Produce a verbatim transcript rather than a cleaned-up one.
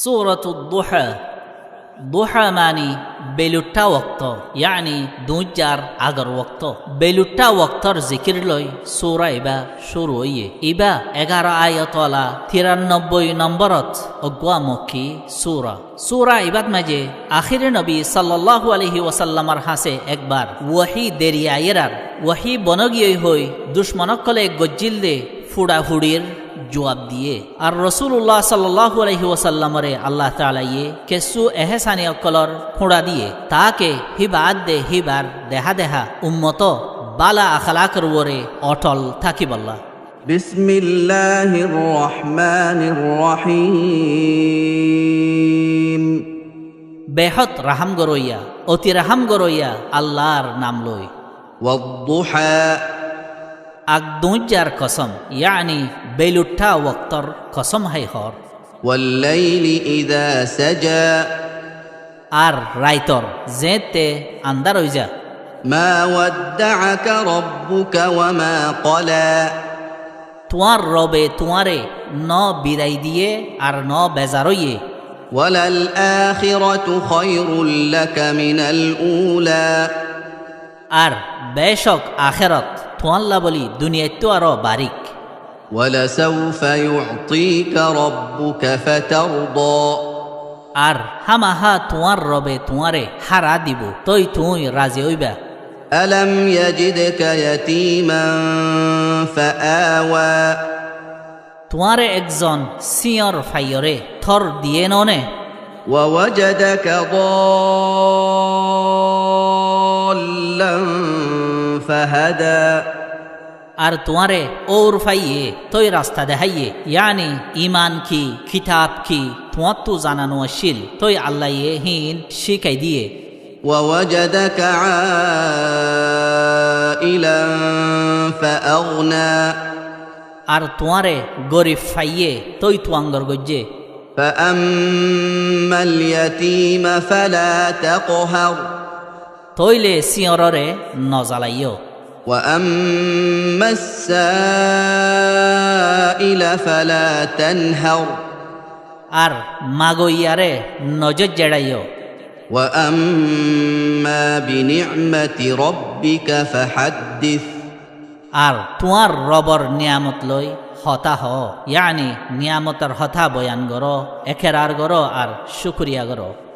Suratud Duha. Duha mani beluththá wokto, yáni duñijjar agor wokto. Beluththá woktor zikir loi sura ibá cúru óiye. Ibá egaró ayat ola tirannobboi nomborot uggúa Mokki sura. Sura ibát maze ahéri nobi sallallahu alaihi wasallamor hañsé ekbar wahi deri aiyér ar wahi bonogiyói hoi ducmon ókkolé goijjíl dé fuçafuçir juab diyé. Ar Rosulullah sallallahu alaihi wasallamoré Allah taalaye kessú ehésani ókkolór fúñça diyé, taáke híba adde híbar dehá dehá ummotó bála akhlakor uore othol tákibolla. بسم الله الرحمن الرحيم. Behód rahám goróiya, oti rahám goróiya Allahr nam loi. والضحى. Ak duñijjar kosom, yáni beluththá woktor kosom hái hoór. والليل إذا سجى. Ar raitor zeéñtte andár óiza. ما ودعك ربك وما قلى. Tuáñr Robe tuáñre no birai diyé ar no bezar óiye. وللآخرة خير لك من الأولى. Ar becók akhérot tuáñlla bóli duniyaittú aró barík. ولسوف يعطيك ربك فترضى. Ar hámahá tuáñr Robe tuáñre hára dibou, tói tuñí razi óiba. ألم يجدك يتيما فآوى. Tuáñre ekzon síñor faiyóre tór diyé noóne. ووجدك ضالا فهدى. Ar tuáñre óur faiyé tói rasta deháiye, yáni iman ki, kitab ki, tuáñttu zana nuaccíl, tói Allaye híin cíkai diyé. ووجدك عائلا فأغنى. Ar tuáñre gorif faiyé tói tuangor goijjé. فأما اليتيم فلا تقهر. Tóile síñoróre nozalaiyó. وأما السائل فلا تنهر. Ar magoiyaré nozor zeçaiyó. وأما بنعمة ربك فحدث. Ar tuáñr Robor niyamot loi hotá hoó, yáni niyamotor hotá boyan goró, ekerar goró ar cúkuriya goró.